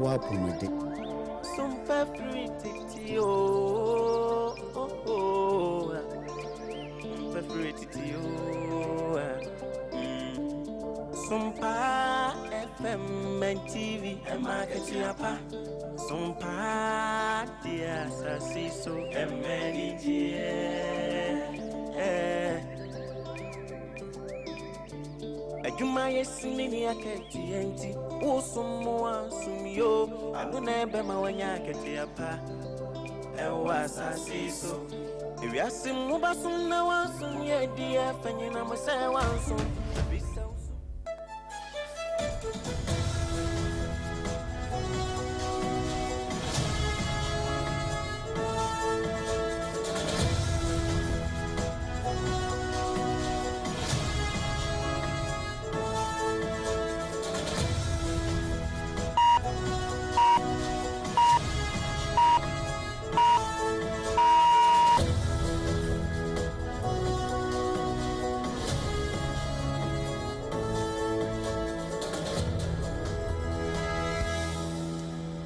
W'apɔmuden. Sompa firi tete o, oh, oh, ah. Sompa firi tete o, ah. Mm. Sompa FM and TV, ɛma akatua pa. Sompa deɛ asase so ɛmɛ anigyeɛ. Eh. Adwuma yɛ sini ne akatua nti wosom mo ansom yo ɛno na ɛbɛma wanya akatua pa ɛwɔ asase so ewiase mu basom na wansom yɛ di afa nyina mo sɛ wansom bisa wo so.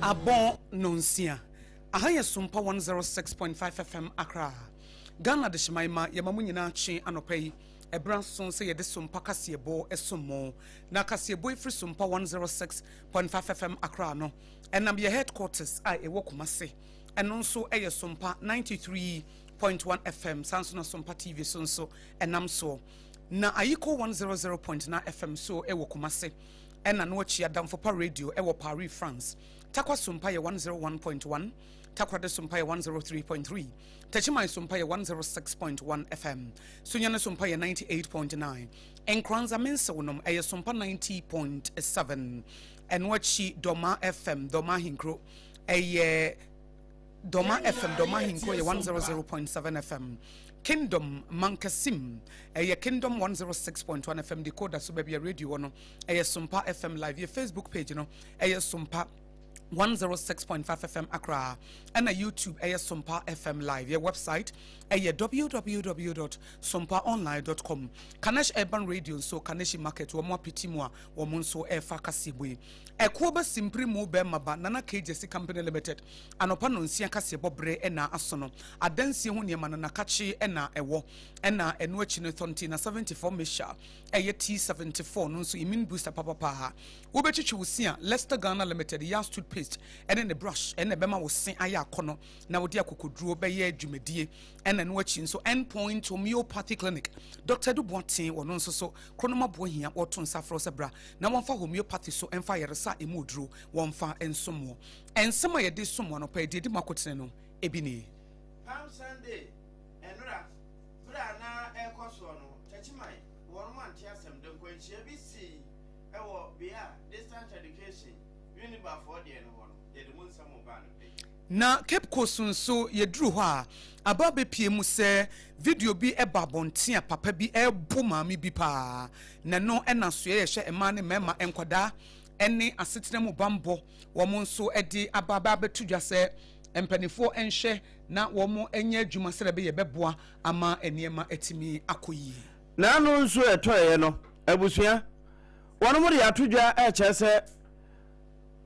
Abɔ nonsia. Aha yɛ Sompa 106.5 FM Accra. Ghana Adehyeman ma yɛma mo nyinaa kye anɔpa yi. Ɛberɛ aso sɛ yɛde Sompa kaseɛbɔ som mo. Na kaseɛbɔ yi firi Sompa 106.5 FM Accra no, ɛnam yɛ headquarters a ɛwɔ Kumasi. Ɛno nso yɛ Sompa 93.1 FM, saa nso na Sompa TV so nso ɛnam soɔ. Na Ayiko 100.9 FM so wɔ Kumasi. Ɛna no akyi Adamfopa Radio wɔ Paris, France. Tarkwa Sompa yɛ 101.1, Takoradi Sompa yɛ 103.3, Techiman Sompa yɛ 106.1 FM, Sunyani Sompa yɛ 98.9, Nkoranza Mensew nom ɛyɛ Sompa 90.7. Ɛno akyi Dɔma FM, Dɔma Ahenkuro ɛyɛ Dɔma FM, Dɔma Ahenkuro yɛ 100.7 FM. Kingdom Mankasim ɛyɛ Kingdom 106.1 FM decoder so baabi a radio wɔ no ɛyɛ Sompa FM live. Yɛ Facebook page no ɛyɛ Sompa 106.5 FM Accra ɛna YouTube ɛyɛ Sompa FM live. Yɛ website ɛyɛ www.sompaonline.com. Kanesh Urban Radio nso Kaneshi Market wɔn apiti mu a wɔn nso ɛrefa kaseɛbɔ yi. Ɛkoɔ ba simpiri mu bɛrima ba Nana K Gyasi Company Limited anɔpa nonsia kaseɛbɔ bere ɛna aso no adansie ho nneɛma no nakakye ɛna ɛwɔ ɛna ɛno akyi no Thontina 74 Mesha ɛyɛ T74 no nso immune booster papapaa Wobɛtwitwi wo se a, Lester Ghana Limited Yas Toothpaste ne ne brush na ɛbɛma wo se ayɛ akɔnɔ na wode akokoduro bɛyɛ dwumadie. Ɛna ɛno akyi nso, End Point Homeopathy Clinic, Dɔkta Adu Boateng, ɔno nso so, Kronom Aboahia, wɔto nsa frɛ wo sɛ bra na wɔmfa homeopathy so mfa ayaresa a ɛmu oduro wɔmfa nsom wo. Nsɛm a yɛde som wo anɔpa yi, deɛ ɛdi mu akotene no, ebi nie. Palm Sunday, Nnora, berɛ a na ɛrekɔ soɔ no, Techiman, wɔnom ante asɛm de nkwanhyia bi sii Wɔ bea a Distant Education, Winneba foɔ deɛ no wɔ no, yɛde mo nsɛm reba anɔpa yi. Na Cape Coast nso yɛduru hɔ a, aba abɛpue mu sɛ video bi ba abɔnten a papa bi rebo maame bi paa. Na ɛno na soɛ yɛhwɛ mmaa ne mmarima, nkwadaa ne asetena mu bammɔ wɔn nso de aba abɛto dwa sɛ mpanimfoɔ nhwɛ na wɔn nyɛ adwuma sɛdeɛ ɛbɛyɛ ɛbɛboa ama nneɛma atumi akɔ yie. N'ano nsuo a ɛtɔeɛ no, abusua, wɔnom de ato dwa rekyerɛ sɛ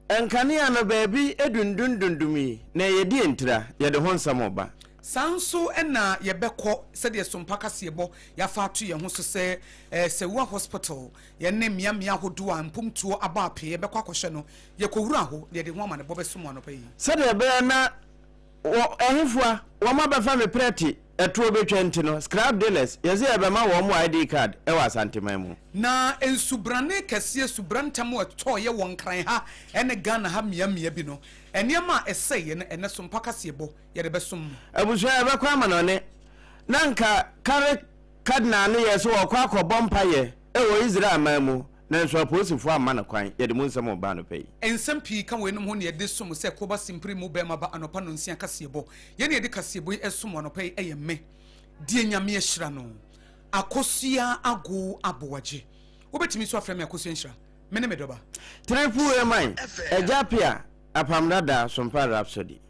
nkanea no baabi dundum yi, na ɛyɛ deɛ ntira, yɛde ho nsɛm reba. Saa nso na yɛbɛkɔ sɛdeɛ Sompa kaseɛbɔ yɛafa ato yɛn ho so sɛ Sewua Hospital yɛne mmeammea ahodoɔ a mpomtuo abɔ apee yɛbɛkɔ akɔhwɛ no, yɛkɔwura hɔ na yɛde ho amanebɔ bɛso mo anɔpa yi. Sɛdeɛ ɛbɛyɛ na Wɔ ɛhefoa wɔn abɛfa me prɛte ɛtoɔ bɛtwa nti no scrap dealers yɛse yɛbɛma wɔn mo ID card ɛwɔ Asanteman mu. Na nsubrane kɛseɛ subrantam a ɛtɔeɛ wɔ Nkran ha ne Ghana ha mmeammea bi no, nneɛma a ɛsɛeɛ no, ɛnnɛ so mpa kaseɛbɔ yɛde bɛsom mo. Abusua yɛbɛkɔ amanɔne na nka Carrick Cardinal no yɛɛ sɛ ɔrekɔ akɔbɔ mpaeɛ wɔ Israel man mu Nanso apolisifoɔ amma no kwan. Yɛde mu nsɛm reba anɔpa yi. Nsɛm pii ka weinom ho na yɛde som sɛ Koba Simpiri mu bɛɛma ba anɔpa nonsia kaseɛbɔ. Yɛn a yɛde kaseɛbɔ yi ɛsom wo anɔpa yi ɛyɛ me, deɛ Nyame ahyira no, Akosua Agow Aboagye. Wobɛtumi nso afrɛ me Akosua Nhyira. Me ne me dɔba. Triple A man, Agya Appiah, Apam Dada, Sompa Rhapsody.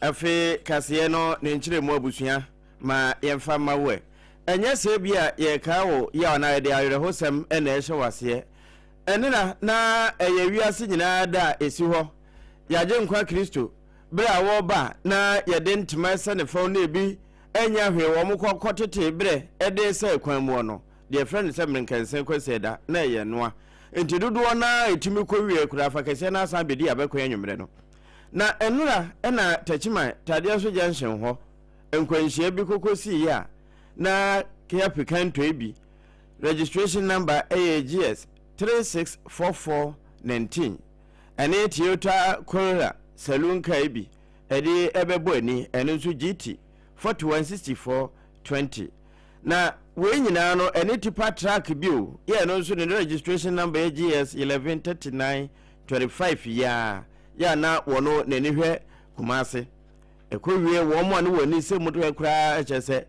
Afei kaseɛ no ne nkyerɛmu abusua ma yɛmfa mma wo ɛ. Ɛnyɛ sɛ ebia yɛrekaa wo yaw anaa yɛde awerɛhosɛm na ɛrehyɛ wo aseɛ. Ɛnena na ɛyɛ wiase nyinaa da a ɛsi hɔ, yɛn Agyenkwa Kristo, berɛ a wɔreba na yɛde ntoma ɛsɛ ne fam na ebi anya hwee wɔn kɔ kɔtete berɛ ɛde sɛ kwan muɔ no, deɛ yɛfrɛ no sɛ mmerenkɛnsɛn Kwasiada, na ɛyɛ noa. Nti dodoɔ no ara ɛtumi kɔ wie koraa fa kɛseɛ no asan bɛdi abɛkɔn anwummerɛ no. Na nnora na Techiman Tadeɛso Junction hɔ nkwanhyia bi kɔkɔ siiɛ a na Kia Picanto yi bi registration number yɛ GS 364419 ɛne Toyota Corolla saloon car yi bi ɛde ɛbɛbɔ ani ɛno nso GT 416420. Na wei nyinaa no ɛne tipa truck bi o yɛ ɛno nso ne registration number yɛ GS 113925 yi a yɛ a na wɔn n'ani hwɛ Kumase. Ɛkɔ wie wɔn a ne wɔn ani sɛ mu hwɛ koraa kyerɛ sɛ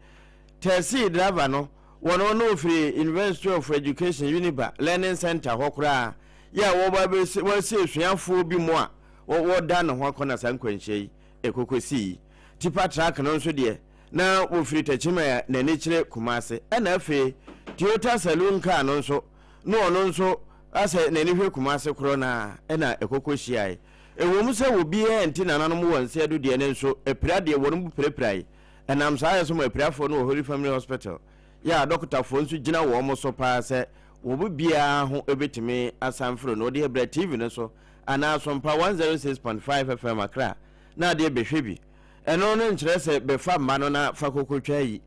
taxi driver no wɔn no firi University of Education Uniba Learning Center hɔ koraa yɛ a wɔba bɛsi wɔasi asuafoɔ bi mu a wɔda ne ho akɔ na saa nkwanhyia yi ɛkɔkɔ sii. Tipa truck no nso deɛ na wɔfiri Techiman a n'ani kyerɛ Kumase. Ɛna afei Toyota saloon car no nso na ɔno nso asɛ n'ani hwɛ Kumase korɔ no ara ɛna ɛkɔkɔ hyiae. Ɛwom sɛ obiara nte nananom wɔ nseɛ do deɛ nanso apira deɛ wɔn mu pirapirae. Ɛnam saa yɛ so ma apirafoɔ no wɔ Holy Family Hospital yɛ a dɔkotafoɔ nso gyina wɔn so paa sɛ wɔn mu biara ho bɛtumi asan firi no. Wodeɛ bra TV no so anaa Sompa 106.5 FM Accra na adeɛ bɛhwɛ bi. Ɛno no nkyerɛ sɛ bɛfa mma no na fa kɔkɔtwa yi.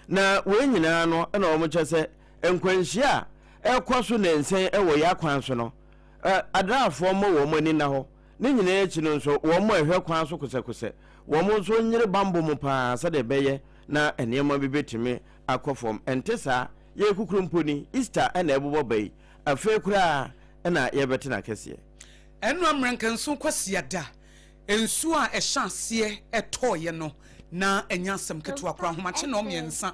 Na wei nyinaa no na wɔn kyɛ sɛ nkwanhyia a ɛkɔ so nnansa yi wɔ yɛn akwan so no, adraafoɔ mmɔ wɔn ani nna hɔ. Ne nyinaa akyi no nso, wɔn a ɛhwɛ kwan so kosɛkosɛ, wɔn nso nyere bammɔ mu paa sɛdeɛ ɛbɛyɛ na nneɛma bi bɛtumi akɔ fam. Ɛnte saa? Yɛn kukuru mpo ni, Easter na ɛbobɔ ba yi, afei koraa na yɛrebɛte no akɛseɛ. Ɛno mmerɛnkɛnson Kwasiada, nsuo a ɛhyɛ aseɛ tɔeɛ no, na ɛnyɛ asɛm ketewa koraa. Ahomakye nnɔnmiɛnsa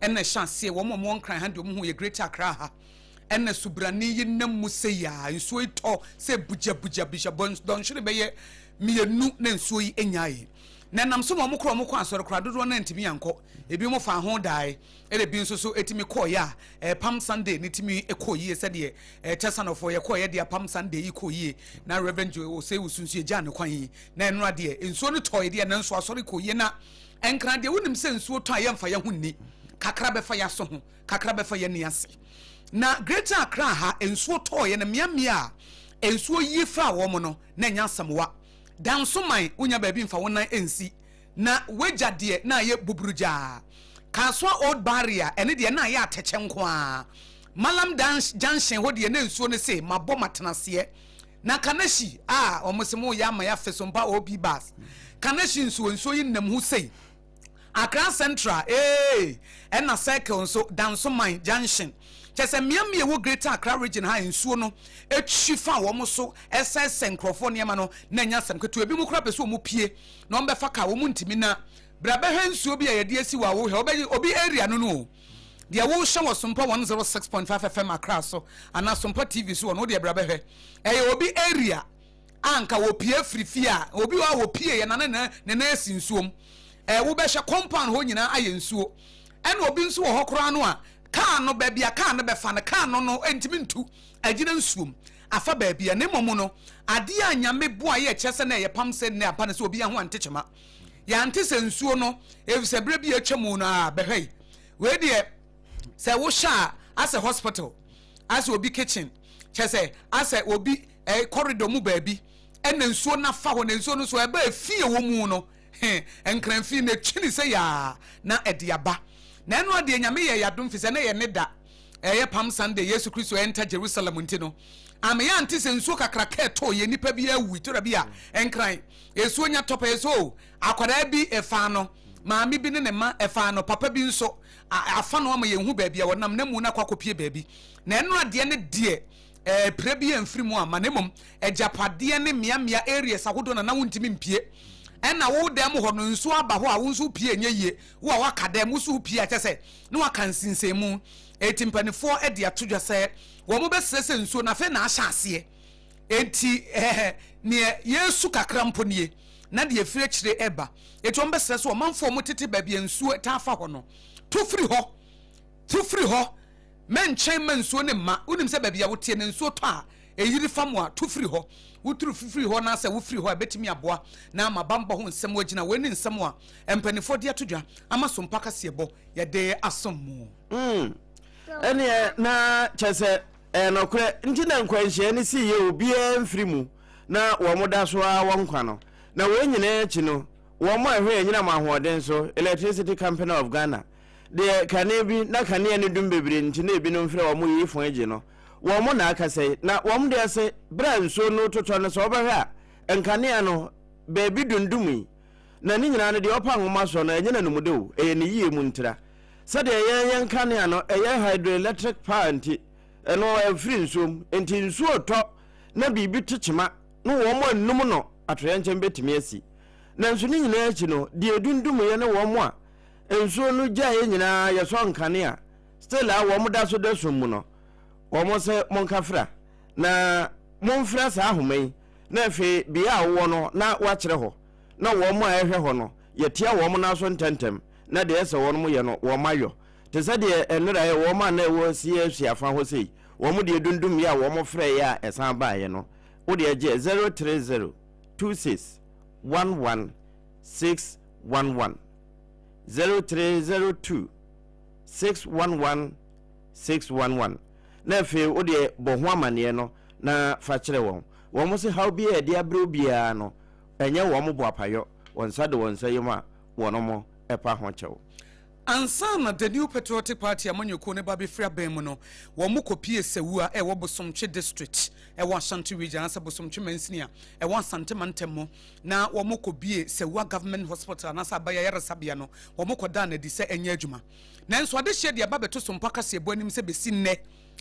na ɛhyɛ aseɛ. Wɔn a wɔwɔ Nkran ha deɛ wɔn hu yɛ Greater Accra ha. Ɛna subrane yi nam mu sei a, nsuo yi tɔ sɛ bugyabugya dɔnhwere bɛyɛ mmienu na nsuo yi nyae. Na ɛnam so ma wɔn korɔ wɔn kɔ asɔre koraa dodoɔ no antumi ankɔ. Ebi mo faa ho dae, ɛna ebi nso so etumi kɔɔeɛ a Palm Sunday ne tumi kɔɔ yie sɛdeɛ Chesanɔfoɔ yɛkɔɔeɛ deɛ Palm Sunday yi kɔɔ yie na Reverend Joe Osei Wusu nso yɛgyaa ne kwan yi na ɛnora deɛ nsuo no tɔɔeɛ deɛ nanso asɔre kɔɔ yie na Nkran deɛ wonim sɛ nsuo tɔ a yɛmfa yɛn ho nni kakra bɛfa yɛaso ho kakra bɛfa yɛn ani ase na Greater Accra ha nsuo tɔɔeɛ no mmeammea a nsuo yi faa wɔn no na ɛnyɛ asɛmwa Dansoman wonya baabi mfa wo nan nsi Na w'agya deɛ na ayɛ buburugyaa. Kasoa Old Barrier ɛno deɛ na ayɛ atɛkyɛ nko ara. Mallam Dan Junction hɔ deɛ na nsuo no se mabɔ matenaseɛ. Na Kaneshie a wɔn se mo yɛ ama yɛafe so mpa OP bus. Kaneshie nsuo nsuo yi nam ho sei. Accra Central ee ɛna Circle nso Dansoman Junction. Kyerɛ sɛ mmea mmea ɛwɔ Greater Accra Region ha nsuo no twi fa wɔn so ɛsɛesɛe nkurɔfoɔ nneɛma no na ɛnyɛ asɛm ketewa. Ebinom koraa pɛ sɛ wɔn pue na wɔbɛfa kaa wɔn ntumi na bra bɛhwɛ nsuo bi a yɛde asi wɔ a wohwɛ wobɛgye obi area no no o deɛ wohyɛ wɔ Sompa 106.5 FM Accra so anaa Sompa TV so wɔ no wodeɛ bra bɛhwɛ ɛyɛ obi area a nka wɔpie firi fie a obi wɔ a wɔpie yɛ na ne ne nan asi nsuom ɛɛ wobɛhwɛ compound hɔ nyinaa ayɛ nsuo ɛna obi nso wɔ hɔ koraa no a kaa no baabi a kaa no bɛfa no kaa no no ntumi ntu agyina nsuom afa baabi a na mmom no adeɛ a Nyame boa yɛ kyerɛ sɛ na ɛyɛ pam sɛ nnɛ ampa no sɛ obiara ho ante kyema. Yɛante sɛ nsuo no efisɛ berɛ bi a atwa mu no a bɛhwɛ yi wei deɛ sɛ wohyɛ a asɛ hospital asɛ obi kitchen kyɛ sɛ asɛ obi eh, corridor mu baabi ɛna nsuo no afa hɔ na nsuo no so ɛba efie wɔ mu no he nkranfie na etwi ne sɛ yaa na ɛde aba na ɛno adeɛ Nyame yɛ yadom fi sɛ na yɛ ne da ɛyɛ Palm Sunday, Yesu Kristo enter Jerusalem nti no, ame yɛ ante sɛ nsuo kakraka ɛtɔ yɛ nipa bi awu tora bi a ɛnkran nsuo nya tɔpɛ yɛ so akwadaa bi ɛfaa no maame bi ne ne ma ɛfaa no papa bi nso afa no ama yɛn hu baabi a wɔnam na mu no akɔ akɔpie baabi na ɛno adeɛ ne deɛ ɛɛ pire bi ɛmfiri mu ama na mmom agyapadeɛ ne mmeammea areas ahodoɔ na na wontumi mpie ɛna wo dan mu hɔ no nsuo aba hɔ a wo nso pie nyɛ yie wo a waka dan mu so pie a kyɛ sɛ na waka nsinsɛnmu. Enti mpanimfoɔ de ato dwa sɛ wɔbɛsrɛ sɛ nsuo no afei na ahyɛ aseɛ. Enti ɛɛ neɛ yɛresu kakra mpo nie. na deɛ ɛfiri akyire reba. Enti wɔbɛsrɛ sɛ ɔmanfoɔ a wɔtete baabi a nsuo taa fa hɔ no, tu firi hɔ. Tu firi hɔ. Mɛnkyɛn mma nsuo no mma. Wonim sɛ baabi a woteɛ no nsuo tɔ a, ɛyiri fa mo a, tu firi hɔ. Woturu firi hɔ anaasɛ wofiri hɔ a, ɛbɛtumi aboa na ama bammɔ ho nsɛm agyina. Wei ne nsɛm a mpanimfoɔ de ato dwa ama Sompa Kaseɛbɔ yɛde asom mo. Mm, ɛneɛ na kyɛ sɛ ɛyɛ nɔkorɛ nti na nkwanhyia no siiɛ obiara mfiri mu na wɔn da so ara wɔ nkwa no. Na wei nyinaa akyi no, wɔn a ɛhwɛ anyinam ahoɔden so, Electricity Company of Ghana, deɛ kane bi na kanea no dum bebree nti na ebinom frɛ wɔn yiifo agye no, wɔn na akasa yi. Na wɔn deɛ se berɛ a nsuo no retotɔ no sɛ wobɛhwɛ a nkanea no baabi dundumii. Na ne nyinaa no deɛ ɔpa nwoma soɔ no ɛnyɛ n'anumde o, ɛyɛ ne yie mu ntira. Sɛdeɛ yɛn yɛn nkanea no ɛyɛ hydroelectric power nti ɛno ɛmfiri nsuo mu, nti nsuo retɔ na biribi to kyema no wɔn anum no atoyerɛnkyɛm bɛtumi asi. Nanso ne nyinaa akyi no, deɛ ɛdundumiiɛ ne wɔn a nsuo no gyaeɛ nyinaa yɛsɔ nkanea still a wɔn da so da sum mu no, wɔn sɛ monkafra na momfra saa ahoma yi na afei bea a wowɔ no na woakyerɛ hɔ na wɔn a ɛhwɛ hɔ no yɛtia wɔn nan so ntɛmntɛm na deɛ ɛsɛ wɔn yɛ no wɔn ayɔ. Te sɛ deɛ nnora yɛ wɔn a na ɛwɔ CFC afa hɔ sei, wɔn deɛ dundum yɛ a wɔn frɛeɛ a ɛsan baeɛ no, wo deɛ gye 030 26 11 611, 0302 611 611, na afei wo deɛ bɔ ho amaneɛ no na fa kyerɛ wɔn. Wɔn se haw biara a ɛde abrɛ wo biara no, ɛnyɛ wɔn boapayɔ, wɔn nsa de wɔn nsa yam a wɔn pa ho kyɛw. Ansa na The New Patriotic Party amanyɔkuo no ba bɛfiri aban mu no, wɔn kɔpie Sawua a ɛwɔ Bosomtwe District ɛwɔ Ashanti Region anaasɛ Bosomtwe Mansini a ɛwɔ Asante Mantam mu na wɔn kɔbie Sawua Government Hospital anaasɛ aban ayaresabea no, wɔn kɔdaa no adi sɛ ɛnyɛ adwuma. Nanso adehyeɛ deɛ ɛba bɛto Sompa kaseɛbɔ anim sɛ bɛsi nnɛ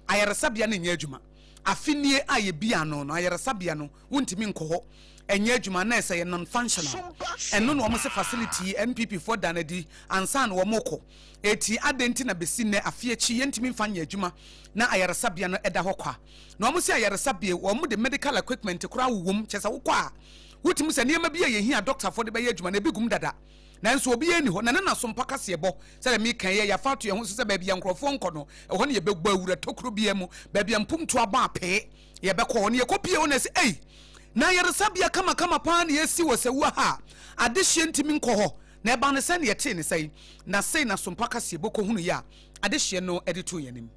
ayaresabea no nyɛ adwuma. Afe nie a yɛbie ano no, ayaresabea no wontumi nkɔ hɔ. Ɛnyɛ adwuma na ɛsɛ yɛ non functional. Ɛno na wɔn se facility yi NPP foɔ da no adi ansa na wɔn rekɔ. Eti adɛn nti na besi nnɛ afe akyi yɛntumi nfa nyɛ adwuma na ayaresabea no ɛda hɔ kwa. Na wɔn se ayaresabea wɔn de medical equipment koraa wowɔ mu kyerɛ sɛ wokɔ a wotumi sɛ nneɛma bi a yɛhia a doctor foɔ de bɛyɛ adwuma no ebi gum dada. Nanso obiara nni hɔ na ne na so mpa kaseɛbɔ sɛdeɛ meka yi yɛafa ato yɛn ho so sɛ baabi a nkurɔfoɔ nkɔ no ɛhɔ no yɛbɛbɔ awura tokuro biara mu baabi a mpomtuo abɔ apee Yɛbɛkɔ hɔ no, yɛkɔpie hɔ na ɛsɛ ei, na ayaresabea kamakama paa na yɛasi wɔ Sawua ha a adehyeɛ ntumi nkɔ hɔ. Na ɛbaa no sɛn na yɛtee no sɛn? Na sei na Sompa Kaseɛbɔ kɔhunuiɛ a adehyeɛ no de too yɛn anim.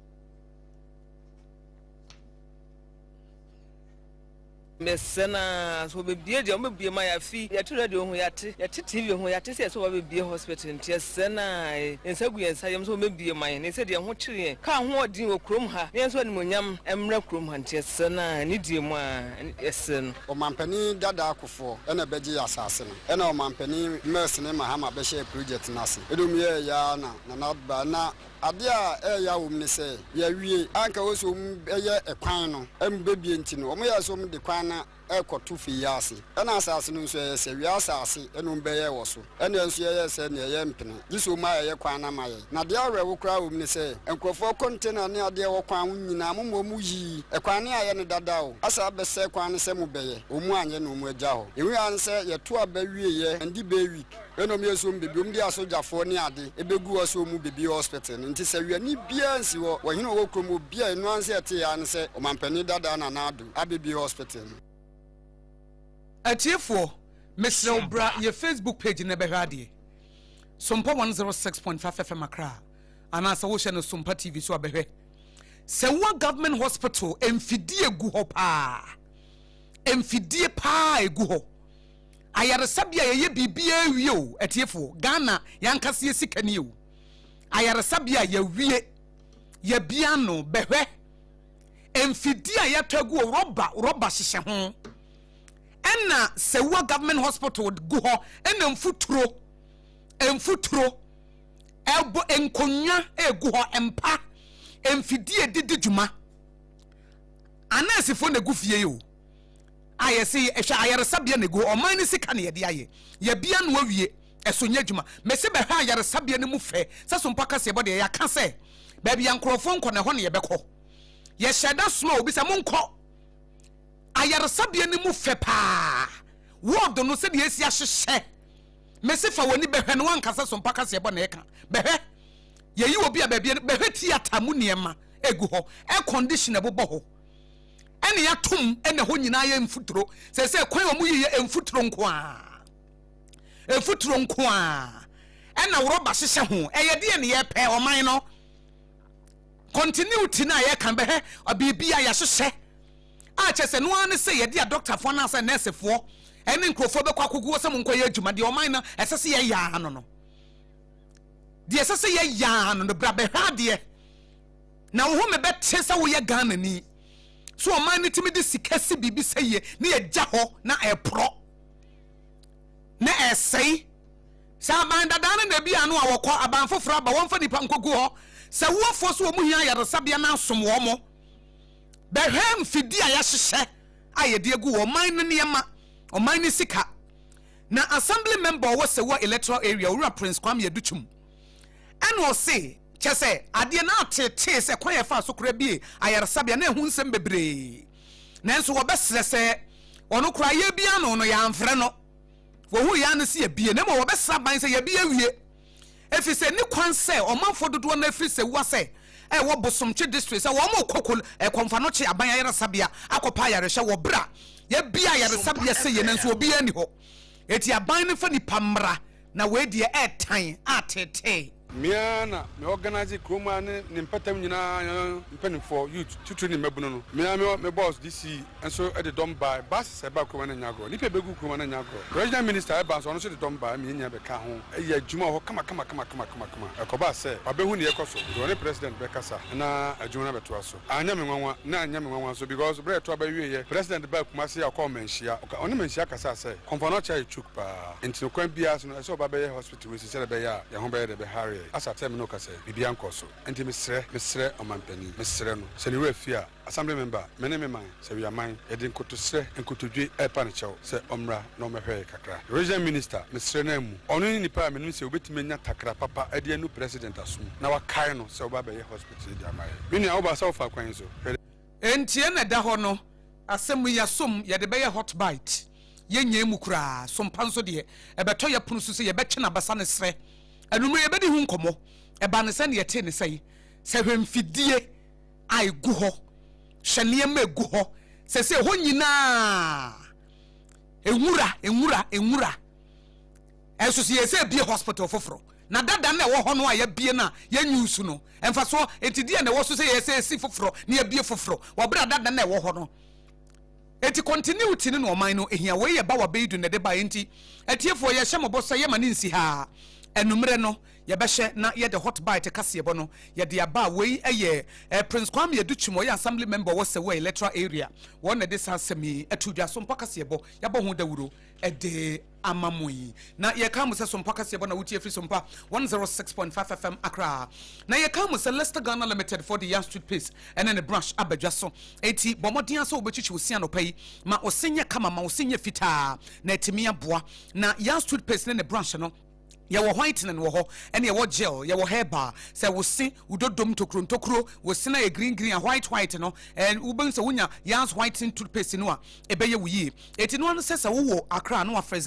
Mesrɛ no ara sɛ wɔbɛbue deɛ wɔbɛbue ma yɛn afi yɛte radio ho yɛate yɛte TV ho yɛate sɛ yɛsɛ wɔabɛbue hospital nti yɛsrɛ no ara yɛn nsa gu yɛn nsa yam sɛ wɔbɛbue ma yɛn ne sɛ deɛ ho kyere yɛn kaa ho ɔden wɔ kurom ha na yɛn nso animuonyam mmra kurom ha nti yɛsrɛ no ara anidie mu ara yɛsrɛ no. Ɔmanpanin dada Kufuor na ɛbɛgyee asaase no ɛna ɔmanpanin Mills ne Mahama bɛhyɛɛ project no ase ɛna ɔmu yɛɛ yɛ ara na Nana Addo baeɛ na Adeɛ a ɛyɛ ya wɔ mu ne sɛ, yɛawie a anka ɛwɔ sɛ wɔbɛyɛ ɛkwan no bɛbie nti no, wɔyɛɛ sɛ wɔde kwan no rekɔto fie ase. Ɛna asase no nso ɛyɛ sɛ wia asase na wɔbɛyɛɛ wɔ so. Ɛna yɛn nso yɛyɛɛ sɛ nea ɛyɛ mpene, gye sɛ wɔayɛyɛ kwan no ama yɛn. Na deɛ awerɛho koraa wɔ mu ne sɛ, nkurɔfoɔ kɔntena ne adeɛ a ɛwɔ kwan ho nyinaa, moma wɔyii ɛkwan no ayɛ no dada o, asan abɛsɛe kwan no sɛ mobɛyɛ. Wɔn anyɛ na wɔagya hɔ. Yɛhui ara ne sɛ yɛto aba wieeɛ, ɛndi bɛyɛ week. Ɛna ɔmo yɛ sɛ ɔmo bebie, ɔmo de asogyafoɔ ne ade begu hɔ sɛ ɔmo bebie hospital no, nti sɛ wiani biaa nsi hɔ, ɔhene a ɔwɔ kurom obiaa, ɛno ara ne sɛ yɛtee ara ne sɛ ɔmanpanin dadaa Nana Addo abebie hospital no. Atiefoɔ, mesrɛ wo bra yɛ Facebook page no na bɛhwɛ adeɛ. Sompa 106.5 FM Accra anaasɛ wohyɛ no Sompa TV so a bɛhwɛ. Sɛ wo government hospital mfidie gu hɔ paa, mfidie paa egu hɔ. Ayaresabea a yɛyɛ biribiara wie o, atiefoɔ, Ghana yɛankasa yɛ sika nie o. Ayaresabea a yɛawie, yɛabia ano, bɛhwɛ mfidie a yɛatɔ agu hɔ, rɔba, rɔba hyehyɛ ho. Ɛna Sewua Government Hospital gu hɔ, ɛna mfuturo, mfuturo, ɛbɔ nkonnwa egu hɔ, mpa, mfidie didi dwuma. Anɛɛsefoɔ na egu fie yi o. a yɛse hwɛ ayaresabea na egu hɔ, ɔman no sika na yɛde ayɛ, yɛabia no awie, ɛso nyɛ adwuma. Mese bɛhwɛ ayaresabea no mu fɛ, sɛ so mpa kaseɛbɔ deɛ yɛaka sɛ baabi a nkorɔfoɔ nkɔ no ɛhɔ na yɛbɛkɔ. Yɛhyɛ da soma obi sɛ monkɔ ayaresabea no mu fɛ paa. Ward no sɛdeɛ esi ahyehyɛ. Mese fa w'ani bɛhwɛ no wankasa so mpa kaseɛ bɔ na ɛka. Bɛhwɛ. Yɛyi obi a baabi bɛhwɛ theatre mu nneɛma egu hɔ. Air condition ɛbobɔ hɔ. Ɛne atom ɛna hɔ nyinaa yɛ mfuturo. Sɛ sɛ kwan a wɔn yi yɛ mfuturo nko ara. Mfuturo nko ara. Ɛna rɔba hyehyɛ ho. Ɛyɛ deɛ ne yɛpɛ ɔman no. Continuity no a yɛka bɛhwɛ biribi a yɛahyehyɛ a kyerɛ sɛ no ara ne sɛ yɛde adɔktafoɔ anaasɛ nɛɛsefoɔ ɛne nkurɔfoɔ bɛkɔ akɔgu hɔ sɛ monkɔyɛ adwuma deɛ ɔman no ɛsɛ sɛ yɛyɛ ano no deɛ ɛsɛ sɛ yɛyɛ ano no bra bɛhwɛ adeɛ na wo ho mebɛte sɛ woyɛ Ghanani so ɔman no tumi de sika si biribi sɛ yie ne yɛgya hɔ na ɛporɔ na ɛsɛe. Sɛ aban dadaa no na ebi ano a wɔkɔ, aban foforɔ aba, wɔmfa nnipa nkɔgu hɔ. Sɛ woafoɔ so wɔn hia ayaresabea no asom wɔn. Bɛhwɛ mfidie a yɛahyehyɛ a yɛde agu hɔ, ɔman no nneɛma, ɔman no sika. Na Assembly member ɔwɔ Sewua Electoral Area, Owura Prince Kwame Adutwum, ɛna ɔse, kyɛ sɛ adeɛ no atetee sɛ kwan a ɛfaa so koraa bie ayaresabea na ɛho nsɛm bebree. Nanso wɔbɛsrɛ sɛ ɔno koraa yɛbia no no yɛamfrɛ no. Wɔhuu yɛn ano sɛ yɛabue, na mmom wɔbɛsrɛ aban sɛ yɛabue awie, ɛfiri sɛ ɛnni kwan sɛ ɔmanfoɔ dodoɔ no ara firi Sewua sɛ ɛwɔ Bosomtwe District sɛ wɔrekɔ Kol Kɔmfanɔkye aban ayaresabea akɔpɛ ayarehwɛ wɔ berɛ a yɛabue ayaresabea sɛ yei nanso obiara nni hɔ. Enti aban no mfa nnipa mmra na wei deɛ ɛretan ateetee. Me ara na me organise kurom ha ne ne mpɔtam nyinaa mpanimfoɔ, youth, titire ne mmabunu no. Me ara me me boss DC nso de dɔm bae. Buses a ɛbaa kurom ha no nyɛ agorɔ. Nnipa a ɛbɛguu kurom ha no nyɛ agorɔ. Regional minister ɛbaa nso, ɔno nso de dɔm bae ma yɛn nyinaa bɛkaa ho yɛɛ adwuma wɔ hɔ kama kama kama kama kama kama. Ɛkɔbaa sɛ wabɛhu nea ɛrekɔ so nti ɔne president bɛkasa na adwuma no abɛtoa so. Anyɛ me nwanwa na anyɛ me nwanwa nso because berɛ a ɛto aba wieeɛ, president baa Kumasi a ɔkɔɔ Manhyia. Ɔka ɔne Manhyia kasaa sɛ Komfo Anokye ayɛ choke paa nti no kwan biara so no ɛsɛ sɛ ɔba bɛyɛ hospital. Nti wei sɛdeɛ ɛbɛyɛ a yɛn ho bɛyɛ dɛ bɛhare yɛn. Asa sɛ me ne wo kasa yi, biribiara nkɔɔ so. Nti mesrɛ, mesrɛ ɔmanpanin, mesrɛ no, sɛ ne werɛ afi a, Assembly member, me ne me man, sɛ we are man, yɛde nkotosrɛ, nkotodwe repa no kyɛw sɛ ɔmmra na ɔmmɛhwɛ yɛn kakra. Regional Minister, mesrɛ no ammu. Ɔno ne nipa a menim sɛ ɔbɛtumi anya takra papa de anu President asom na wakae no sɛ ɔba abɛyɛ hospital yi de ama yɛn. Me nua, woba sɛ wofaa kwan yi so, hwɛ. Enti ɛna ɛda hɔ no, asɛm yi asom, yɛde bɛyɛ hot bite. Yɛnyɛɛ mu koraa. Sompa nso deɛ, ɛbɛtɔ yɛn pono so sɛ yɛbɛtwe n'abasa no serɛ. Anwummerɛ yɛbɛdi ho nkɔmmɔ. Ɛbaa no sɛn na yɛtee no sɛn? Sɛ hwɛ mfidie a ɛgu hɔ, hwɛ nneɛma a ɛgu hɔ. Sɛsɛ ɛhɔ nyinaa, nwura, nwura, nwura. Ɛnso so yɛsɛ ebie hospital foforɔ. Na dada no a ɛwɔ hɔ no a yɛabie no a yɛnyi no, mfasoɔ nti deɛ na ɛwɔ so sɛ yɛsɛ esi foforɔ na yɛabie foforɔ wɔ berɛ a dada no a ɛwɔ hɔ no. Enti continuity no na ɔman no hia. Wei yɛ Bawa Beidu na ɛde baeɛ nti atiefoɔ yɛhyɛ mo bɔ sɛ yɛma no nsi ha. Anummerɛ no yɛbɛhyɛ na yɛde Hot Bite kaseɛbɔ no yɛde aba. Wei yɛ Prince Kwame Adukyim ɔyɛ Assembly Member ɔwɔ Sewua Electoral Area. Wɔn na ɛde saa asɛm yi ato dwa. Sompa kaseɛbɔ yɛabɔ ho dawuro de ama mo yi. Na yɛka mo sɛ Sompa kaseɛbɔ na wotie firi Sompa 106.5 FM Accra. Na yɛka mo sɛ Leicester Ghana Limited foɔ de Yas Toothpaste ne ne brush aba dwa so. Enti bɔ mmɔden ara sɛ wobɛtwitwi wo se anɔpa yi. Ma wo se nyɛ kama, ma wo se nyɛ fitaa na atumi aboa. Na Yas Toothpaste ne ne brush no, yɛwɔ whitening wɔ hɔ, ɛne yɛwɔ gel, yɛwɔ herbal. Sɛ wo se, wo dodom ntokuro ntokuro, wo se no ayɛ green green a white white no, eh, wobɛhu sɛ wonya Yas Whitening Toothpaste no a, ɛbɛyɛ wo yie. Enti no ara ne sɛ sɛ wowɔ Accra a na wafrɛ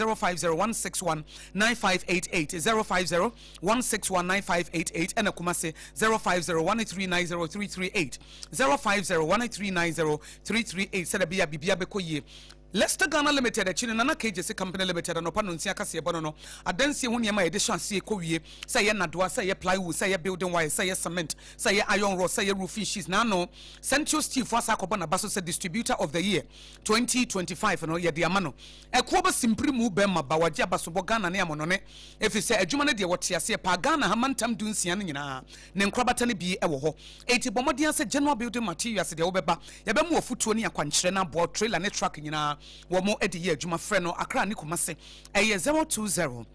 0501619588, 0501619588, ɛna Kumasi 0501390338, 0501390338, sɛdeɛ ɛbɛyɛ a biribiara bɛkɔ yie. Leicester Ghana Limited akyi no, Nana K. Gyasi Company Limited anɔpa nnɔnsia kaseɛbɔ no no, adansie ho nneɛma a yɛde hyɛ aseɛ kɔwie, sɛ ɛyɛ nnadoa, sɛ ɛyɛ plywood, sɛ ɛyɛ building wires, sɛ ɛyɛ cement, sɛ ɛyɛ iron rod, sɛ ɛyɛ roofing sheets, n'ano, Centio Steel foɔ asan akɔbɔ n'aba so sɛ Distributor of the Year 2025 no, yɛde ama no. Ɛkoɔ ba simpiri mu bɛrima ba, wagye abasobɔ Ghana ne amɔnɔne, ɛfiri sɛ adwuma no deɛ wɔte aseɛ paa, Ghana ha mantam dunsia no nyinaa, ne nkorabata no bi wɔ hɔ. Enti bɔ mmɔden ara sɛ General Building Materials deɛ wobɛba, yɛbɛma wo afutuo ne akwankyerɛ na aboa wo, trailer ne truck nyinaa wɔn de yɛ adwuma, frɛ no Accra ne Kumasi, ɛyɛ 020.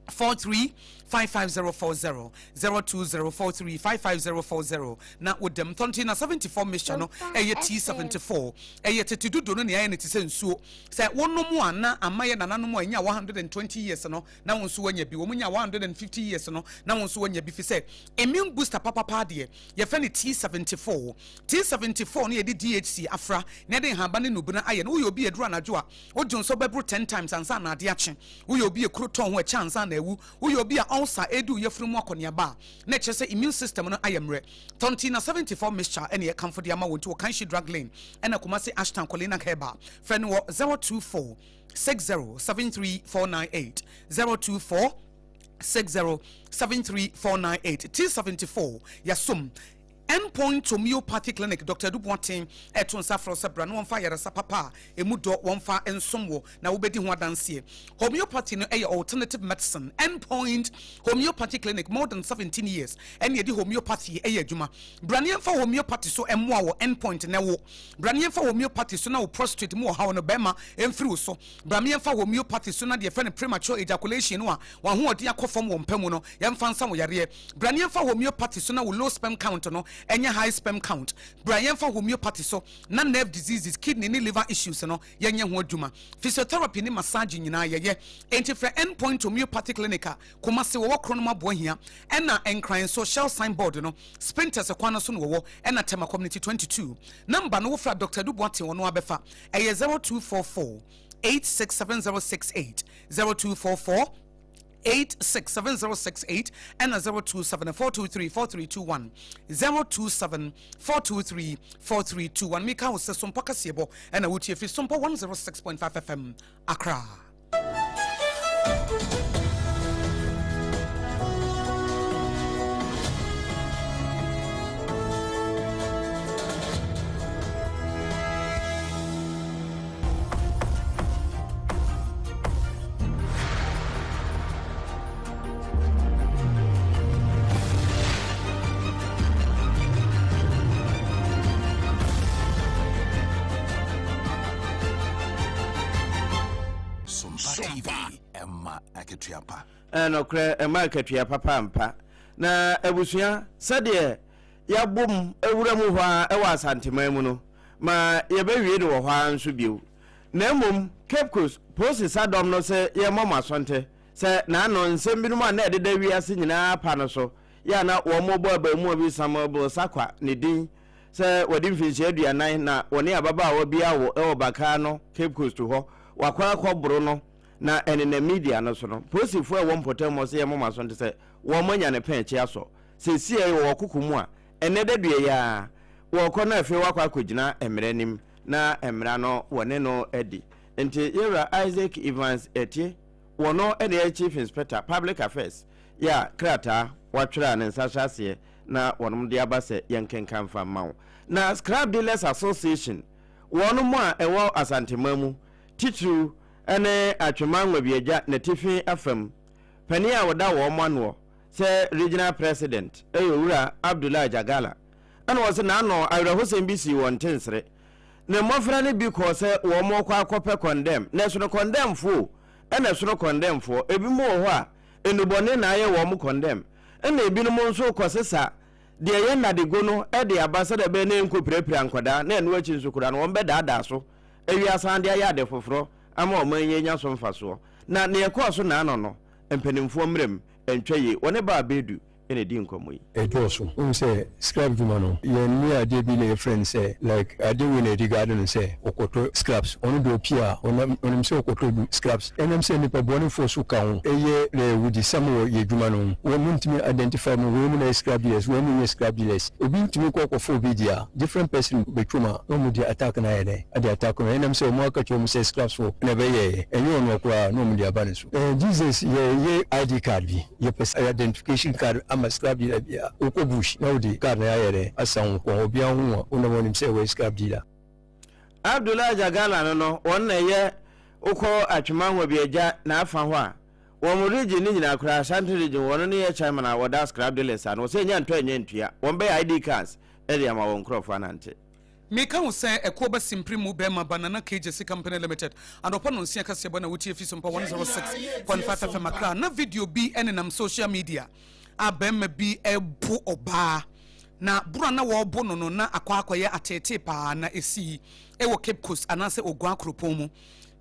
43 55040 020 43 55040 na wodam tɔnten na 74 mixture no ɛyɛ T74 ɛyɛ tete dodo no nea ayɛ no te sɛ nsuo sɛ wonom a na ama yɛ nananom a ɛnya 120 years no na wo nso wanya bi wɔn nya 150 years no na wo nso wanya bi fi sɛ immune booster papapa deɛ yɛfɛ no T74 T74 no yɛde DHC afra na yɛde nhaba ne nubena ayɛ no woyɛ obi aduru anadwo a wodwo nso bɛboro 10 times ansa na ade akye Woyɛ obi a kuro tɔn ho ɛkyɛ ansa na awu. Woyɛ obi a ulcer redi wo yafunu mu akɔneaba a, na ɛkyerɛ sɛ immune system no ayɛ mmerɛ. Tɔntina 74 mixture ɛna yɛkamfo de ama wo nti wɔ Kanshi Drug Lane ɛna Kumasi Ashtown Colina Herbal. Frɛ no wɔ 024 60 73 498, 024 60 73 498. T74 yɛsom. Endpoint Homeopathy Clinic, Dɔkta Adu Boateng reto nsa afrɛ wo sɛ bra na wɔmfa ayaresa papa a emu dɔ wɔmfa nsom wo na wobɛdi ho adanseɛ. Homeopathy no yɛ alternative medicine. Endpoint Homeopathy Clinic, more than 17 years ɛna yɛde homeopathy yɛ adwuma. Bra na yɛmfa homeopathy so mmoa wɔ Endpoint na wo. Bra na yɛmfa homeopathy so na wo prostrate mu ɔhaw no bɛrima mfiri wo so. Bra ma yɛmfa homeopathy so na deɛ yɛfrɛ no premature ejaculation no a w'ahoɔden akɔ fam wɔ mpa mu no yɛmfa nsa wo yareɛ. Bra na yɛmfa homeopathy so na wo low sperm count no ɛnyɛ high sperm count. Bra yɛmfa homeopathy so na nerve diseases, kidney ne liver issues no yɛnyɛ ho adwuma. Physiotherapy ne massage nyinaa yɛyɛ. Enti frɛ End Point Homeopathy Clinic a Kumasi wɔwɔ Kronom Aboahia ɛna Nkran nso Shell sign board no Spintex kwan no so na wɔwɔ ɛna Tema Community 22. Number no wofrɛ a Doctor Adu Boateng ɔno ara bɛfa. Ɛyɛ 0244 867068, 0244 867068 ɛna 027 423 4321, 027 423 4321. Meka wo sɛ Sompɔ kaseɛbɔ ɛna wotie firi Sompɔ 106.5 FM Accra. Sompa TV, ɛma akatua pa. Nokorɛ, ɛma akatua papa ampa. Na abusua, sɛdeɛ yɛabom awura mu hɔ ara wɔ Asanteman mu no, ma yɛbɛwie no wɔ hɔ ara nso bio. Na mmom Cape Coast Polisi sadɔm no se yɛmmɔ mo asɔnte sɛ n'ano nsɛm binom a na ɛdeda wiase nyinaa pa no so yɛ a na wɔbɔ abaamua bi Samuel Bolsakwa ne din sɛ wadi mfinhyia 40 na wɔne ababaawa bi awo wɔ Bakaa no Cape Coast hɔ wakɔ akɔboro no na ɛnenam media no so no. Polisifoɔ a ɛwɔ mpɔtam hɔ se yɛmmɔ mo asɔnte sɛ wɔanya ne pɛn akyi asɔ. Seesei wɔwɔ koko mu a ɛnnɛ dadua yi ara wɔrekɔ na afei wɔakɔ akɔgyina mmara anim na mmara no wɔne no adi. Nti yɛwura Isaac Evans Etie, wɔno na ɛyɛ Chief Inspector, Public Affairs, yɛ a krataa watwerɛ a ne nsa hyɛ aseɛ na wɔnom de aba sɛ yɛnkenkan mfa mma wo. Na Scrap Dealers Association, wɔnom a ɛwɔ Asanteman mu, titiriw ne Atwema Nwabiagya n'atifi afam, panin a ɔda wɔn anoɔ sɛ Regional President yɛ Owura Abdullah Jagala, Ɛna ɔse n'ano awerɛhosɛm bi sii wɔn ntensere. Ne mmɔfra no bi kɔɔ sɛ wɔn rekɔ akɔpɛ kɔndɛm, na ɛsono kɔndɛmfoɔ o, ɛna ɛsono kɔndɛmfoɔ. Ebinom wɔ hɔ a, nnubɔne na ayɛ wɔn kɔndɛm. Ɛna ebinom nso rekɔsesa deɛ ɛyɛ nnadego no de aba sɛdeɛ ɛbɛyɛ na ɛnkɔpirapira nkwadaa, na ɛno akyi nso koraa no wɔbɛdaadaa so awie asan de ayɛ ade foforɔ ama ɔman yi anya so mfasoɔ. Na deɛ ɛkɔɔ so n'ano no, mpanimfoɔ mmerɛ mu antwa yie. Wɔne Baa Bedu na ɛdi nkɔmmɔ yi. Ɛdɔɔso. Wohu sɛ scrap dwuma no, yɛn ne adeɛ bi na yɛfrɛ no sɛ like adeɛ wei na yɛde guard no sɛ ɔkɔtɔ scraps. Ɔno deɛ ɔpie a, ɔnam ɔnim sɛ ɔkɔtɔ du scraps. Ɛnam sɛ nnipa bɔnefoɔ so ka ho yɛ awudisɛm wɔ yɛn adwuma no ho. Wɔn ntumi identify mu, wei mu na ɛyɛ scrap dealers, wei mu nyɛ scrap dealers. Obi ntumi kɔ kɔfa obi deɛ a, different person bɛtwam a na wɔn de attack no ayɛ dɛn? Ade attack no. Ɛnam sɛ wɔn aka kyerɛ wɔn sɛ scraps foɔ na ɛbɛyɛeɛ, ɛnyɛ ɔno koraa na wɔn de aba ne so. Jesus yɛyɛ ID card bi. Yɛpɛ sɛ identification card ama scrap dealer biara. Wokɔ bush na wode card no ayɛ dɛn asan wo kɔn, obiara hu wo a, wonam a onim sɛ woyɛ scrap dealer. Abdullah Jagala no no wɔn na ɛyɛ wokɔ Atwema Nwabiagya n'afa hɔ a wɔn region no nyinaa koraa Ashanti region wɔn ne yɛ chairman a wɔda scrap dealers ano wɔsɛ ɛnya ntɔ ɛnya ntua wɔn bɛyɛ ID cards de ama wɔn nkorɔfoɔ anante. Meka wo sɛ ɛkoɔ ba simpiri mu bɛɛma ba Nana K Gyasi Company Limited anɔpa nonsia kaseɛbɔ na wotie fi Sompa 106.5 FM Accra na video bi nenam social media a bɛɛma bi rebo ɔbaa na boro a na wɔrebo no no na akɔ akɔyɛ ateetee paa na esii wɔ Cape Coast anaasɛ Oguaa kuropɔn mu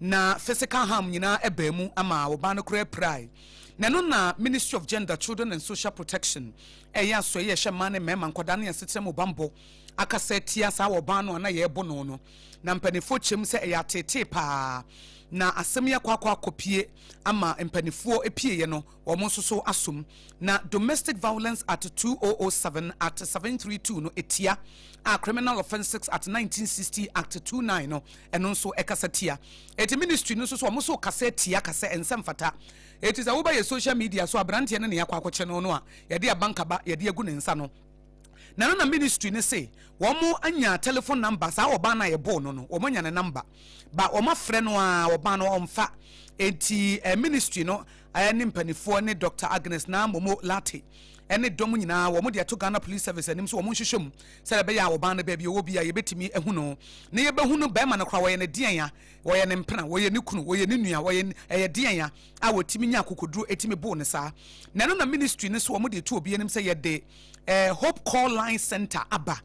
na physical harm nyinaa ɛbaa mu ama ɔbaa no koraa pirae na ɛno na Ministry of Gender, Children and Social Protection ɛyɛ asoɛeɛ ɛhwɛ mmaa ne mmarima nkwadaa ne asetena mu bammɔ akasa atia saa ɔbaa no a na yɛrebɔ no no, na mpanimfoɔ kyerɛ mu sɛ ɛyɛ ateetee paa, na asɛm yi akɔ akɔ akɔpie ama mpanimfoɔ pieeɛ no wɔn nso so asom. Na Domestic Violence Act 2007, Act 732 no ɛtia, a Criminal Offences Act 1960, Act 29 no ɛno nso ɛkasa tia. Eti ministry no nso so wɔn nso kasa atia ka sɛ ɛnsɛ mfata. Eti sɛ woba yɛ social media so aberanteɛ no ne yɛakɔ akɔkyɛ no no a yɛde abankaba yɛde agu ne nsa no. Na ɛno na ministry no se wɔn anya telephone number saa ɔbaa no a yɛbɔɔ no no wɔn anya ne number ba wɔn afrɛ no a ɔbaa no ɔmfa enti eh, ministry no eh, ne mpanifoɔ ne Dr. Agnes Naa Momo Latte ɛne dɔm nyinaa wɔn de ato Ghana Police Service anim so wɔn nhwehwɛ mu sɛdeɛ ɛbɛyɛ a ɔbaa no baabi ɔwɔ bi a yɛbɛtumi ahu no na yɛbɛhu no bɛrima no koraa wɔyɛ ne deɛn a wɔyɛ ne mpena wɔyɛ ne kunu wɔyɛ ne nua wɔyɛ ɛyɛ deɛn a a wɔtumi nya akokoduro ɛtumi boo no saa na ɛno na ministry no so wɔn de to obi anim sɛ yɛde eh, Hope Call Line Center aba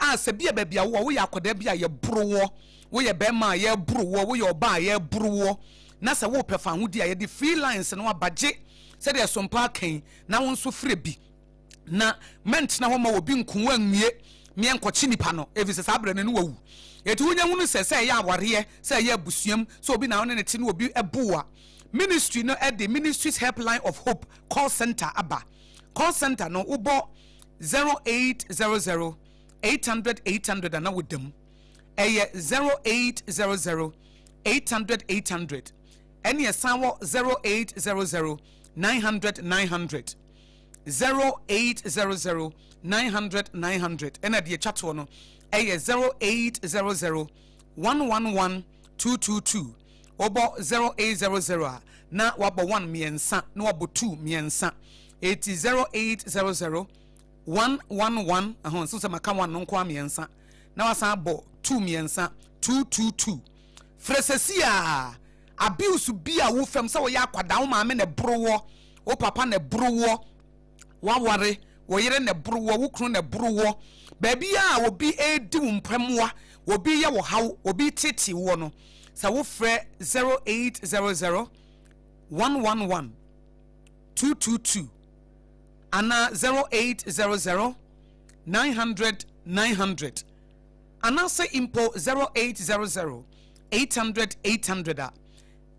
a sɛ bi a baabi a wowɔ woyɛ akwadaa bi a yɛboro woɔ, woyɛ bɛrima a yɛboro woɔ, woyɛ ɔbaa a yɛboro woɔ, na sɛ wopɛ fa ho di a yɛde free lines no aba gye sɛdeɛ Sompa aka yi na wo nso frɛ bi na mɛntena hɔ ma obi nko wo anwie meɛ nkɔkye nipa no ɛfiri sɛ saa berɛ no ne wawu. Enti wonya hunu sɛ sɛ ɛyɛ awareɛ, sɛ ɛyɛ abusuam, sɛ obi na wo ne ne te ne obi bo a, ministry no de Ministries Helpline of Hope Call Center aba. Call center no wobɔ 0800 800 800 a na woda mu. Ɛyɛ 0800 800 800 ɛne ɛsan wɔ 0800 900 900 0800 900 900 ɛna deɛ ɛtwa toɔ no ɛyɛ 0800 111 222 Wobɔ 0800 a, na wabɔ 1 mmiɛnsa, na wabɔ 2 mmiɛnsa. Eti 0800 111, ɛho nso sɛ maka 1 no nko ara mmiɛnsa, na wasan abɔ 2 mmiɛnsa, 222. Frɛ sɛsi a, abuse bi a wofam sɛ woyɛ akwadaa, wo maame na ɛboro woɔ, wo papa na ɛboro woɔ, waware, wo yere na ɛboro woɔ, wo kunu na ɛboro woɔ, baabi a obi redi wo mpɛmoa, obi yɛ wo haw, obi tete woɔ no, sɛ wofrɛ 0800 111 222 anaa 0800 900 900 anaasɛ mpo 0800 800 800 a,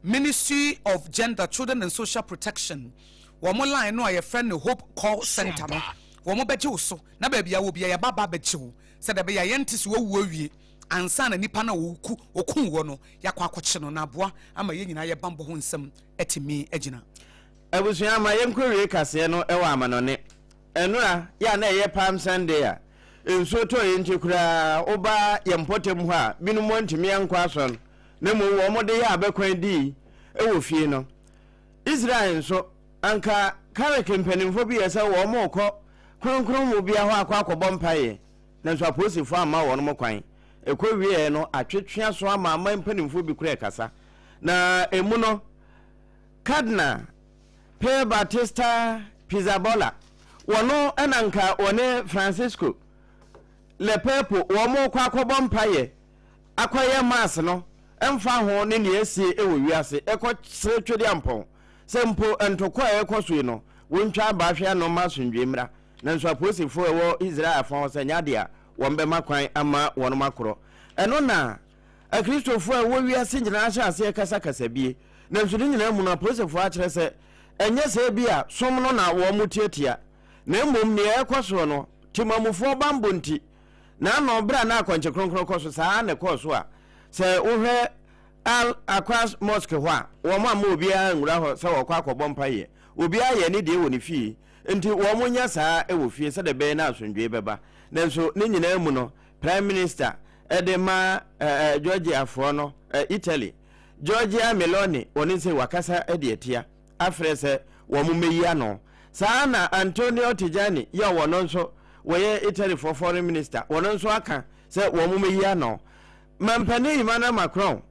Ministry of Gender, Children and Social Protection wɔn line no a yɛfrɛ no Hope Call Center no, wɔn bɛgye wo so na baabi a wɔ bia yɛba aba abɛgye wo sɛdeɛ ɛbɛyɛ a yɛnte sɛ wawu awie ansa na nipa no a ɔku ɔkuu wɔ no yɛakɔ akɔkye no na aboa ama yɛn nyinaa yɛ bammɔ ho nsɛm atumi agyina. Abusua ma yɛnkɔwie kaseɛ no wɔ amanɔne. Ɛnora yɛ a na ɛyɛ Palm Sunday a nsuo tɔeɛ nti koraa woba yɛn mpɔtam hɔ a binom antumi ankɔ asɔre na mmom wɔde yɛ abɛkwan dii wɔ fie no. Israel nso, anka Karik mpanimfoɔ bi yɛ sɛ wɔrekɔ kronkron mu bea hɔ akɔ akɔbɔ mpaeɛ, nanso apolisifoɔ amma wɔn kwan. Ɛkɔwieɛ no, atwetweaso ama aman mpanimfoɔ bi koraa rekasa, na emu no, Cardinal Pier Battista Pizzaballa, wɔno na anka wɔne Francisco Lepepo wɔrekɔ akɔbɔ mpaeɛ akɔyɛ Mass no mfa ho ne nea asie wɔ wiase kɔ srɛ Twedeampɔn sɛ mpo ntɔkwa a ɛrekɔ so yi no wontwa abaa hwɛ ano mma asomdwoe mmra. Nanso apolisifo a ɛwɔ Israel afa hɔ sɛ ɛnyɛ ade a wɔbɛma kwan ama wɔnom akorɔ. Ɛno na Akristofo a ɛwɔ wiase nyinaa ahyɛ aseɛ rekasakasa bie. Nanso ne nyinaa mu no apolisifo akyerɛ sɛ ɛnyɛ sɛ ebia som no na wɔtiatia na mmom nea ɛrekɔ soɔ no temamufoɔ bammɔ nti. N'ano, bere a na akɔnkye kronkron kɔ so, saa ara na ɛkɔɔ so a sɛ wohwɛ Al Aqsa Mosque hɔ a, wɔamma obiara anwura hɔ sɛ wɔrekɔ akɔbɔ mpaeɛ. Obiara yɛ ne deɛ wɔ ne fie. Enti wɔnyɛ saa wɔ fie sɛdeɛ ɛbɛyɛ na asomdwoeɛ bɛba. Nanso ne nyinaa mu no, Prime Minister de ma Georgiafoɔ no, Italy, Giorgia Meloni, ɔno nso wakasa de atia. afrɛ sɛ wɔmmɛyi ano. Saa ara na Antonio Tajani yɛ ɔno nso wɔyɛ Italyfoɔ foreign minister, wɔno nso aka. sɛ wɔn mmɛyi ano. Mampanin Emmanuel Macron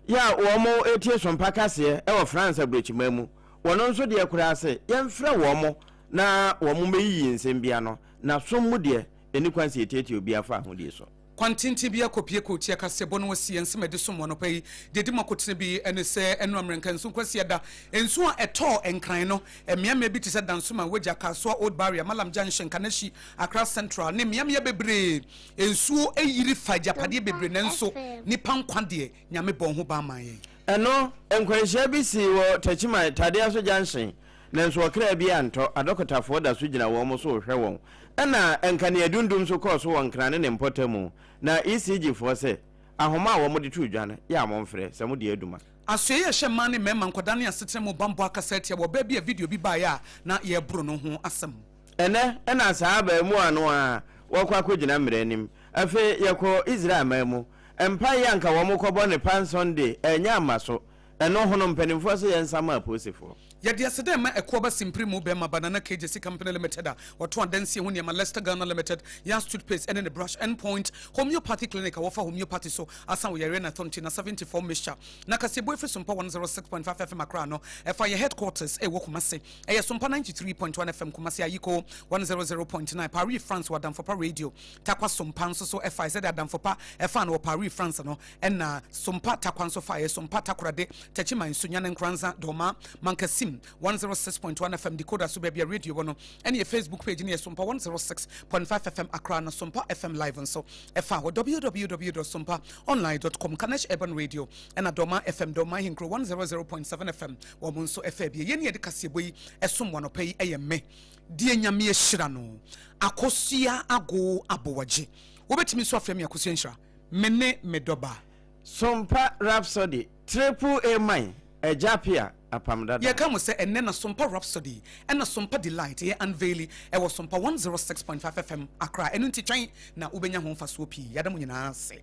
yɛ a wɔn retie sompa kaseɛ wɔ France aburokyiman mu, wɔn nso deɛ koraa se yɛmfrɛ wɔn na wɔn mmɛyiyi nsɛm bi ano, na som mu deɛ ɛnni kwan sɛ yɛtiatia obiara fa ahodie so. Kwan tenten bi akɔpue kootia kaseɛbɔ no asi yɛn nsam a ɛde som wɔ anɔpa yi. Deɛ ɛdi mu akotene bi ne sɛ ɛno Amerɛnka nsu Kwasiada nsuo a ɛtɔɔ Nkran no, mmeammea bi te sɛ Dansoman, Wagya, Kasoa, Old Barrier, Mallam Junction, Kaneshie, Accra Central ne mmeammea bebree nsuo yiri fa agyapadeɛ bebree nanso nnipa nkwa deɛ Nyame bɔɔ ho ban maa yɛn. Ɛno, nkwanhyia bi sii wɔ Techiman, Tadeaso Junction, nanso ɔkra bi antɔ, adɔkotafoɔ da so gyina wɔn so rehwɛ wɔn. Ɛna nkaneadundum nso kɔɔ so wɔ Nkran ne ne mpɔtamu, na ECG foɔ se, ahoma a wɔde too dwa no, yɛ a momfrɛ, sɛ mode adum a. Asoɛe a ɛhyɛ mmaa ne mmarima, nkwadaa ne asetena mu bammɔ akasa atia wɔ ɔbaa bi a video bi baeɛ a na yɛreboro no ho asɛm. Ɛnnɛ na saa abaamua no ara wɔkɔ akɔgyina mmara anim. Afei yɛkɔ Israel man mu. Mpaeɛ a anka wɔkɔbɔ no Palm Sunday annya amma so. Ɛno ho no, mpanimfoɔ se yɛnsa mma apolisifoɔ. Yɛde aseda rema Akuaba Simpiri mu bɛrima Banana KJC Company Limited a wɔtɔn adansie ho nneɛma, Lester Ghana Limited, Yas Toothpaste ne ne brush, Endpoint Homeopathy Clinic a wɔfa homeopathy so asa wo yareɛ na ɛtɔ nti na 74 Mixture. Na kaseɛbɔ ɛfiri Sompa 106.5 FM Accra no ɛfa yɛn headquarters ɛwɔ Kumasi. Ɛyɛ Sompa 93.1 FM Kumasi, Ayiko 100.9, Paris France wɔ Adamfopa Radio, Tarkwa Sompa nso so ɛfae sɛdeɛ Adamfopa ɛfaa no wɔ Paris France no ɛna Sompa Tarkwa nso faeɛ, Sompa Takorade, Techiman, Sunyani Nkoranza, Dormaa, Mankasim 106.1 FM decoder so baabi a radio wɔ no ɛne yɛ Facebook page no yɛ Sompa 106.5 FM Accra na Sompa FM Live nso ɛfa wɔ www.sompaonline.com, Kanesh Urban Radio ɛna Dormaa FM, Dormaa Ahenkuro 100.7 FM wɔn nso ɛfa bi. Yɛn ne yɛde kaseɛbɔ yi ɛsom wɔ anɔpa yi ɛyɛ me deɛ Nyame ahyira no Akosua Ago Abowagye. Wobɛtumi nso afrɛ me Akosua Nhyira. Me ne me dɔba. Sompa Rhapsody, Triple A Man, Agya Appiah, Apam Dada. Yɛka mo sɛ ɛnnɛ na Sompa Rhapsody ɛna Sompa Delight yɛ unveili ɛwɔ Sompa 106.5 FM Accra. Ɛno nti twɛn na wobɛnya ho mfasoɔ pii. Yɛada mo nyinaa ase.